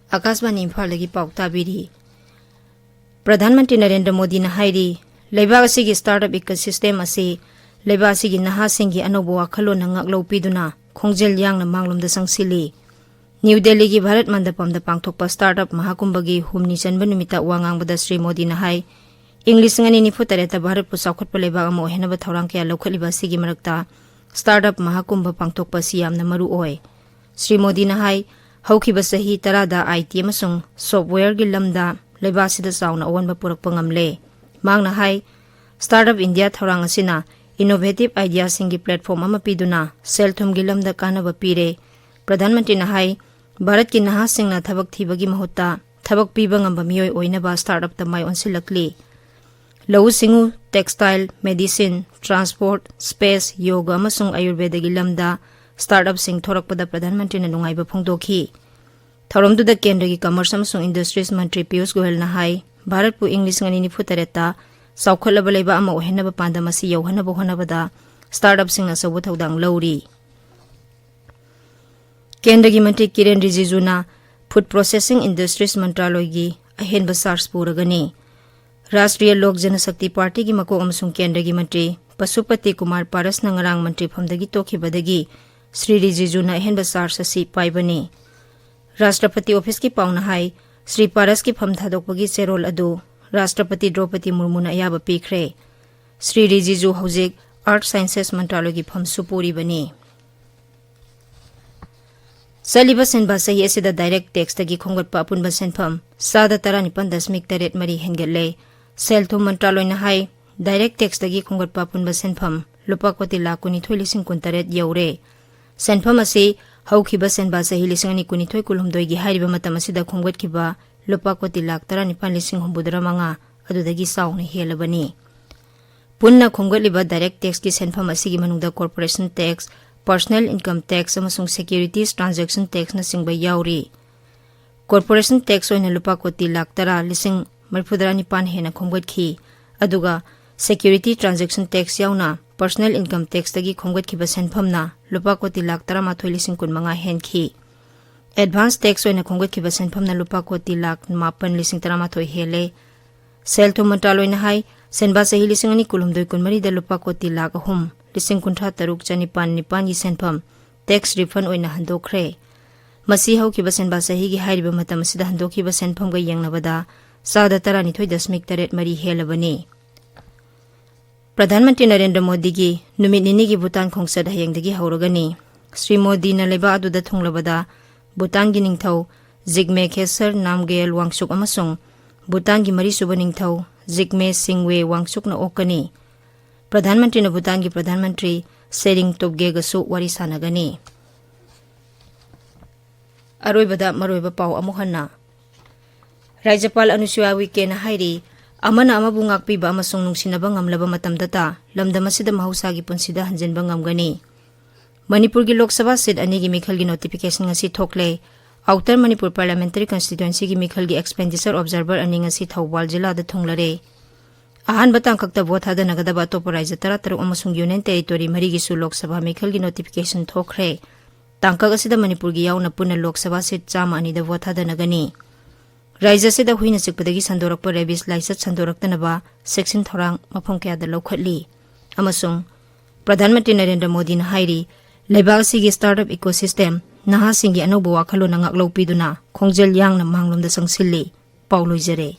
ꯑꯀꯥꯁꯕꯥꯅꯤ ꯏꯝꯐꯥꯜꯗꯒꯤ ꯄꯥꯎ ꯇꯥꯕꯤꯔꯤ꯫ ꯄ꯭ꯔꯙꯥꯟ ꯃꯟꯇ꯭ꯔꯤ ꯅꯔꯦꯟꯗ꯭ꯔ ꯃꯣꯗꯤꯅ ꯍꯥꯏꯔꯤ, ꯂꯩꯕꯥꯛ ꯑꯁꯤꯒꯤ startup ecosystem ꯑꯁꯤ ꯂꯩꯕꯥꯛ ꯑꯁꯤꯒꯤ ꯅꯍꯥꯁꯤꯡꯒꯤ ꯑꯅꯧꯕ ꯋꯥꯈꯜꯂꯣꯟꯅ ꯉꯥꯛꯂꯧ ꯄꯤꯗꯨꯅ ꯈꯣꯡꯖꯦꯜ ꯌꯥꯡꯅ ꯃꯥꯡꯂꯣꯝꯗ ꯆꯪꯁꯤꯜꯂꯤ꯫ ꯅ꯭ꯌꯨ ꯗꯦꯜꯂꯤꯒꯤ ꯚꯥꯔꯠ ꯃꯟꯗꯄꯝꯗ ꯄꯥꯡꯊꯣꯛꯄ startup ꯃꯍꯥꯀꯨꯝꯚꯒꯤ ꯍꯨꯝꯅꯤ ꯆꯟꯕ ꯅꯨꯃꯤꯠꯇ ꯋꯥ ꯉꯥꯡꯕꯗ ꯁ꯭ꯔꯤ ꯃꯣꯗꯤꯅ ꯍꯥꯏ, ꯏꯪ ꯂꯤꯁꯤꯡ ꯑꯅꯤ ꯅꯤꯐꯨ ꯇꯔꯦꯠꯇ ꯚꯥꯔꯠꯄꯨ ꯆꯥꯎꯈꯠꯄ ꯂꯩꯕꯥꯛ ꯑꯃ ꯑꯣꯏꯍꯟꯅꯕ ꯊꯧꯔꯥꯡ ꯀꯌꯥ ꯂꯧꯈꯠꯂꯤꯕ ꯑꯁꯤꯒꯤ ꯃꯔꯛꯇ startup ꯃꯍꯥꯀꯨꯝꯚ ꯄꯥꯡꯊꯣꯛꯄ ꯑꯁꯤ ꯌꯥꯝꯅ ꯃꯔꯨ ꯑꯣꯏ꯫ ꯁ꯭ꯔꯤ ꯃꯣꯗꯤꯅ ꯍꯥꯏ, ꯍꯧꯈꯤꯕ ꯆꯍꯤ ꯇꯔꯥꯗ ꯑꯥꯏ ꯇꯤ ꯑꯃꯁꯨꯡ softwareꯒꯤ ꯂꯝꯗ ꯂꯩꯕꯥꯛ ꯑꯁꯤꯗ ꯆꯥꯎꯅ ꯑꯑꯣꯟꯕ ꯄꯨꯔꯛꯄ ꯉꯝꯂꯦ꯫ ꯃꯍꯥꯛꯅ ꯍꯥꯏ, Startup India ꯊꯧꯔꯥꯡ ꯑꯁꯤꯅ innovative ideaꯁꯤꯡꯒꯤ platform ꯑꯃ ꯄꯤꯗꯨꯅ ꯁꯦꯜ-ꯊꯨꯝꯒꯤ ꯂꯝꯗ ꯀꯥꯟꯅꯕ ꯄꯤꯔꯦ꯫ ꯄ꯭ꯔꯙꯥꯟ ꯃꯟꯇ꯭ꯔꯤꯅ ꯍꯥꯏ, ꯚꯥꯔꯠꯀꯤ ꯅꯍꯥꯁꯤꯡꯅ ꯊꯕꯛ ꯊꯤꯕꯒꯤ ꯃꯍꯨꯠꯇ ꯊꯕꯛ ꯄꯤꯕ ꯉꯝꯕ ꯃꯤꯑꯣꯏ ꯑꯣꯏꯅꯕ startupꯇ ꯃꯥꯏ ꯑꯣꯟꯁꯤꯜꯂꯛꯂꯤ꯫ ꯂꯧꯎ ꯁꯤꯡꯎ, textile, medicine, transport, space, ꯌꯣꯒ ꯑꯃꯁꯨꯡ ꯑꯌꯨꯔꯚꯦꯗꯒꯤ ꯂꯝꯗ startupꯁꯤꯡ ꯊꯣꯔꯛꯄꯗ ꯄ꯭ꯔꯙꯥꯟ ꯃꯟꯇ꯭ꯔꯤꯅ ꯅꯨꯡꯉꯥꯏꯕ ꯐꯣꯡꯗꯣꯛꯈꯤ꯫ ꯊꯧꯔꯝꯗꯨꯗ ꯀꯦꯟꯗ꯭ꯔꯒꯤ Commerce ꯑꯃꯁꯨꯡ Industries ꯃꯟꯇ꯭ꯔꯤ ꯄꯤꯌꯨꯁ ꯒꯣꯌꯜꯅ ꯍꯥꯏ, ꯚꯥꯔꯠꯄꯨ ꯏꯪ ꯂꯤꯁꯤꯡ ꯑꯅꯤ ꯅꯤꯐꯨ ꯇꯔꯦꯠꯇ ꯆꯥꯎꯈꯠꯂꯕ ꯂꯩꯕꯥꯛ ꯑꯃ ꯑꯣꯏꯍꯟꯅꯕ ꯄꯥꯟꯗꯝ ꯑꯁꯤ ꯌꯧꯍꯟꯅꯕ ꯍꯣꯠꯅꯕꯗ startupꯁꯤꯡꯅ ꯑꯆꯧꯕ ꯊꯧꯗꯥꯡ ꯂꯧꯔꯤ꯫ ꯀꯦꯟꯗ꯭ꯔꯒꯤ ꯃꯟꯇ꯭ꯔꯤ ꯀꯤꯔꯦꯟ ꯔꯤꯖꯤꯖꯨꯅ Food Processing Industries ꯃꯟꯇ꯭ꯔꯥꯂꯣꯏꯒꯤ ꯑꯍꯦꯟꯕ charge ꯄꯨꯔꯒꯅꯤ꯫ ꯔꯥꯁꯇ꯭ꯔꯤꯌ ꯂꯣꯛ ꯖꯅꯁꯛꯇꯤ ꯄꯥꯔꯇꯤꯒꯤ ꯃꯀꯣꯛ ꯑꯃꯁꯨꯡ ꯀꯦꯟꯗ꯭ꯔꯒꯤ ꯃꯟꯇ꯭ꯔꯤ ꯄꯁꯨꯄꯇꯤ ꯀꯨꯃꯥꯔ ꯄꯥꯔꯁꯅ ꯉꯔꯥꯡ ꯃꯟꯇ꯭ꯔꯤꯐꯝꯗꯒꯤ ꯇꯣꯛꯈꯤꯕꯗꯒꯤ ꯁ꯭ꯔꯤ ꯔꯤꯖꯤꯖꯨꯅ ꯑꯍꯦꯟꯕ ꯆꯥꯔꯖ ꯑꯁꯤ ꯄꯥꯏꯕꯅꯤ꯫ ꯔꯥꯁꯇ꯭ꯔꯄꯇꯤ ꯑꯣꯐꯤꯁꯀꯤ ꯄꯥꯎꯅ ꯍꯥꯏ, ꯁ꯭ꯔꯤ ꯄꯥꯔꯁꯀꯤ ꯐꯝ ꯊꯥꯗꯣꯛꯄꯒꯤ ꯆꯦꯔꯣꯜ ꯑꯗꯨ ꯔꯥꯁꯇ꯭ꯔꯄꯇꯤ ꯗ꯭ꯔꯧꯄꯗꯤ ꯃꯨꯔꯃꯨꯅ ꯑꯌꯥꯕ ꯄꯤꯈ꯭ꯔꯦ꯫ ꯁ꯭ꯔꯤ ꯔꯤꯖꯤꯖꯨ ꯍꯧꯖꯤꯛ ꯑꯥꯔꯠ ꯁꯥꯏꯟꯁꯦꯁ ꯃꯟꯇ꯭ꯔꯥꯂꯣꯏꯒꯤ ꯐꯝꯁꯨ ꯄꯨꯔꯤꯕꯅꯤ꯫ ꯆꯠꯂꯤꯕ ꯁꯦꯟꯕꯥ ꯆꯍꯤ ꯑꯁꯤꯗ ꯗꯥꯏꯔꯦꯛ ꯇꯦꯛꯁꯇꯒꯤ ꯈꯣꯝꯒꯠꯄ ꯑꯄꯨꯟꯕ ꯁꯦꯟꯐꯝ ꯆꯥꯗ ꯇꯔꯥꯅꯤꯄꯥꯟ ꯗꯁꯃꯤꯛ ꯇꯔꯦꯠ ꯃꯔꯤ ꯍꯦꯟꯒꯠꯂꯦ꯫ ꯁꯦꯜ ꯊꯨꯝ ꯃꯟꯇ꯭ꯔꯥꯂꯣꯏꯅ ꯍꯥꯏ, ꯗꯥꯏꯔꯦꯛ ꯇꯦꯛꯁꯇꯒꯤ ꯈꯣꯝꯒꯠꯄ ꯑꯄꯨꯟꯕ ꯁꯦꯟꯐꯝ ꯂꯨꯄꯥ ꯀꯣꯇꯤ ꯂꯥꯈ ꯀꯨꯟꯅꯤꯊꯣꯏ ꯂꯤꯁꯤꯡ ꯀꯨꯟꯇꯔꯦꯠ ꯌꯧꯔꯦ꯫ ꯁꯦꯟꯐꯝ ꯑꯁꯤ ꯍꯧꯈꯤꯕ ꯁꯦꯟꯕꯥ ꯆꯍꯤ ꯂꯤꯁꯤꯡ ꯑꯅꯤ ꯀꯨꯟꯅꯤꯊꯣꯏ ꯀꯨꯟꯍꯨꯝꯗꯣꯏꯒꯤ ꯍꯥꯏꯔꯤꯕ ꯃꯇꯝ ꯑꯁꯤꯗ ꯈꯣꯝꯒꯠꯈꯤꯕ ꯂꯨꯄꯥ ꯀꯣꯇꯤ ꯂꯥꯈ ꯇꯔꯥꯅꯤꯄꯥꯟ ꯂꯤꯁꯤꯡ ꯍꯨꯝꯐꯨꯇꯔꯥ ꯃꯉꯥ ꯑꯗꯨꯗꯒꯤ ꯆꯥꯎꯅ ꯍꯦꯜꯂꯕꯅꯤ꯫ ꯄꯨꯟꯅ ꯈꯣꯝꯒꯠꯂꯤꯕ ꯗꯥꯏꯔꯦꯛ ꯇꯦꯛꯁꯀꯤ ꯁꯦꯟꯐꯝ ꯑꯁꯤꯒꯤ ꯃꯅꯨꯡꯗ corporation tax, personal income tax ꯑꯃꯁꯨꯡ ꯁꯦꯀ꯭ꯌꯨꯔꯤꯇꯤꯁ ꯇ꯭ꯔꯥꯟꯖꯦꯛꯁꯟ ꯇꯦꯛꯁꯅꯆꯤꯡꯕ ꯌꯥꯎꯔꯤ꯫ ꯀꯣꯔꯄꯣꯔꯦꯁꯟ ꯇꯦꯛꯁ ꯑꯣꯏꯅ ꯂꯨꯄꯥ ꯀꯣꯇꯤ ꯂꯥꯈ ꯇꯔꯥ ꯂꯤꯁꯤꯡ ꯃꯔꯤꯐꯨꯇꯔꯥ ꯅꯤꯄꯥꯟ ꯍꯦꯟꯅ ꯈꯣꯝꯒꯠꯈꯤ, ꯑꯗꯨꯒ ꯁꯦꯀ꯭ꯌꯨꯔꯤꯇꯤ ꯇ꯭ꯔꯥꯟꯖꯦꯛꯁꯟ ꯇꯦꯛꯁ ꯌꯥꯎꯅ ꯄꯔꯁꯅꯦꯜ ꯏꯟꯀꯝ ꯇꯦꯛꯁꯇꯒꯤ ꯈꯣꯝꯒꯠꯈꯤꯕ ꯁꯦꯟꯐꯝꯅ ꯂꯨꯄꯥ ꯀꯣꯇꯤ ꯂꯥꯈ ꯇꯔꯥꯃꯥꯊꯣꯏ ꯂꯤꯁꯤꯡ ꯀꯨꯟꯃꯉꯥ ꯍꯦꯟꯈꯤ꯫ ꯑꯦꯗꯚꯥꯟꯁ ꯇꯦꯛꯁ ꯑꯣꯏꯅ ꯈꯣꯝꯒꯠꯈꯤꯕ ꯁꯦꯟꯐꯝꯅ ꯂꯨꯄꯥ ꯀꯣꯇꯤ ꯂꯥꯈ ꯃꯥꯄꯟ ꯂꯤꯁꯤꯡ ꯇꯔꯥꯃꯥꯊꯣꯏ ꯍꯦꯜꯂꯦ꯫ ꯁꯦꯜ ꯊꯨꯝ ꯃꯟꯇ꯭ꯔꯥꯂꯣꯏꯅ ꯍꯥꯏ, ꯁꯦꯟꯕꯥ ꯆꯍꯤ ꯂꯤꯁꯤꯡ ꯑꯅꯤ ꯀꯨꯟꯍꯨꯝꯗꯣꯏ ꯀꯨꯟꯃꯔꯤꯗ ꯂꯨꯄꯥ ꯀꯣꯇꯤ ꯂꯥꯈ ꯑꯍꯨꯝ ꯂꯤꯁꯤꯡ ꯀꯨꯟꯊ꯭ꯔꯥ ꯇꯔꯨꯛ ꯆꯅꯤꯄꯥꯟ ꯅꯤꯄꯥꯟꯒꯤ ꯁꯦꯟꯐꯝ ꯇꯦꯛꯁ ꯔꯤꯐꯟ ꯑꯣꯏꯅ ꯍꯟꯗꯣꯛꯈ꯭ꯔꯦ꯫ ꯃꯁꯤ ꯍꯧꯈꯤꯕ ꯁꯦꯟꯕꯥ ꯆꯍꯤꯒꯤ ꯍꯥꯏꯔꯤꯕ ꯃꯇꯝ ꯑꯁꯤꯗ ꯍꯟꯗꯣꯛꯈꯤꯕ ꯁꯦꯟꯐꯝꯒ ꯌꯦꯡꯅꯕꯗ ꯆꯥꯗ ꯇꯔꯥꯅꯤꯊꯣꯏ ꯗꯁꯃꯤꯛ ꯇꯔꯦꯠ ꯃꯔꯤ ꯍꯦꯜꯂꯕꯅꯤ꯫ ꯄ꯭ꯔꯙꯥꯟ ꯃꯟꯇ꯭ꯔꯤ ꯅꯔꯦꯟꯗ꯭ꯔ ꯃꯣꯗꯤꯒꯤ ꯅꯨꯃꯤꯠ ꯅꯤꯅꯤꯒꯤ ꯚꯨꯇꯥꯟ ꯈꯣꯡꯆꯠ ꯍꯌꯦꯡꯗꯒꯤ ꯍꯧꯔꯒꯅꯤ꯫ ꯁ꯭ꯔꯤ ꯃꯣꯗꯤꯅ ꯂꯩꯕꯥꯛ ꯑꯗꯨꯗ ꯊꯨꯡꯂꯕꯗ ꯚꯨꯇꯥꯟꯒꯤ ꯅꯤꯡꯊꯧ ꯖꯤꯒꯃꯦ ꯈꯦꯁꯔ ꯅꯥꯝꯒꯦꯜ ꯋꯥꯡꯆꯨꯛ ꯑꯃꯁꯨꯡ ꯚꯨꯇꯥꯟꯒꯤ ꯃꯔꯤꯁꯨꯕ ꯅꯤꯡꯊꯧ ꯖꯤꯒꯃꯦ ꯁꯤꯡꯋꯦ ꯋꯥꯡꯆꯨꯛꯅ ꯑꯣꯛꯀꯅꯤ꯫ ꯄ꯭ꯔꯙꯥꯟ ꯃꯟꯇ꯭ꯔꯤꯅ ꯚꯨꯇꯥꯟꯒꯤ ꯄ꯭ꯔꯙꯥꯟ ꯃꯟꯇ꯭ꯔꯤ ꯁꯦꯔꯤꯡ ꯇꯣꯞꯒꯦꯒꯁꯨ ꯋꯥꯔꯤ ꯁꯥꯟꯅꯒꯅꯤ꯫ ꯑꯔꯣꯏꯕꯗ ꯃꯔꯨꯑꯣꯏꯕ ꯄꯥꯎ ꯑꯃꯨꯛ ꯍꯟꯅ꯫ ꯔꯥꯖ꯭ꯌꯄꯥꯜ ꯑꯅꯨꯁꯨꯌꯥ ꯎꯏꯀꯦꯅ ꯍꯥꯏꯔꯤ, ꯑꯃꯅ ꯑꯃꯕꯨ ꯉꯥꯛꯄꯤꯕ ꯑꯃꯁꯨꯡ ꯅꯨꯡꯁꯤꯅꯕ ꯉꯝꯂꯕ ꯃꯇꯝꯗꯇ ꯂꯝꯗꯝ ꯑꯁꯤꯗ ꯃꯍꯧꯁꯥꯒꯤ ꯄꯨꯟꯁꯤꯗ ꯍꯟꯖꯤꯟꯕ ꯉꯝꯒꯅꯤ꯫ ꯃꯅꯤꯄꯨꯔꯒꯤ ꯂꯣꯛ ꯁꯚꯥ ꯁꯤꯠ ꯑꯅꯤꯒꯤ ꯃꯤꯈꯜꯒꯤ ꯅꯣꯇꯤꯐꯤꯀꯦꯁꯟ ꯉꯁꯤ ꯊꯣꯛꯂꯦ꯫ ꯑꯥꯎꯇꯔ ꯃꯅꯤꯄꯨꯔ ꯄꯥꯔꯂꯤꯌꯥꯃꯦꯟꯇꯔꯤ ꯀꯟꯁꯇꯤꯇ꯭ꯋꯦꯟꯁꯤꯒꯤ ꯃꯤꯈꯜꯒꯤ ꯑꯦꯛꯁꯄꯦꯟꯗꯤꯆꯔ ꯑꯣꯕꯖꯥꯔꯚꯔ ꯑꯅꯤ ꯉꯁꯤ ꯊꯧꯕꯥꯜ ꯖꯤꯂꯥꯗ ꯊꯨꯡꯂꯔꯦ꯫ ꯑꯍꯥꯟꯕ ꯇꯥꯡꯀꯛꯇ ꯚꯣꯠ ꯊꯥꯗꯅꯒꯗꯕ ꯑꯇꯣꯞꯄ ꯔꯥꯖ꯭ꯌ ꯇꯔꯥꯇꯔꯨꯛ ꯑꯃꯁꯨꯡ ꯌꯨꯅꯤꯌꯟ ꯇꯦꯔꯤꯇꯣꯔꯤ ꯃꯔꯤꯒꯤꯁꯨ ꯂꯣꯛ ꯁꯚꯥ ꯃꯤꯈꯜꯒꯤ ꯅꯣꯇꯤꯐꯤꯀꯦꯁꯟ ꯊꯣꯛꯈ꯭ꯔꯦ꯫ ꯇꯥꯡꯀꯛ ꯑꯁꯤꯗ ꯃꯅꯤꯄꯨꯔꯒꯤ ꯌꯥꯎꯅ ꯄꯨꯟꯅ ꯂꯣꯛ ꯁꯚꯥ ꯁꯤꯠ ꯆꯥꯝꯃ ꯑꯅꯤꯗ ꯚꯣꯠ ꯊꯥꯗꯅꯒꯅꯤ꯫ ꯔꯥꯖ꯭ꯌ ꯑꯁꯤꯗ ꯍꯨꯏꯅ ꯆꯤꯛꯄꯗꯒꯤ ꯁꯟꯗꯣꯔꯛꯄ ꯔꯦꯕꯤꯁ ꯂꯥꯏꯆꯠ ꯁꯟꯗꯣꯔꯛꯇꯅꯕ ꯆꯦꯛꯁꯤꯟ ꯊꯧꯔꯥꯡ ꯃꯐꯝ ꯀꯌꯥꯗ ꯂꯧꯈꯠꯂꯤ꯫ ꯑꯃꯁꯨꯡ ꯄ꯭ꯔꯙꯥꯟ ꯃꯟꯇ꯭ꯔꯤ ꯅꯔꯦꯟꯗ꯭ꯔ ꯃꯣꯗꯤꯅ ꯍꯥꯏꯔꯤ, ꯂꯩꯕꯥꯛ ꯑꯁꯤꯒꯤ startup ecosystem ꯅꯍꯥꯁꯤꯡꯒꯤ ꯑꯅꯧꯕ ꯋꯥꯈꯜꯂꯣꯟꯅ ꯉꯥꯛꯂꯧ ꯄꯤꯗꯨꯅ ꯈꯣꯡꯖꯦꯜ ꯌꯥꯡꯅ ꯃꯥꯡꯂꯣꯝꯗ ꯆꯪꯁꯤꯜꯂꯤ꯫ ꯄꯥꯎ ꯂꯣꯏꯖꯔꯦ꯫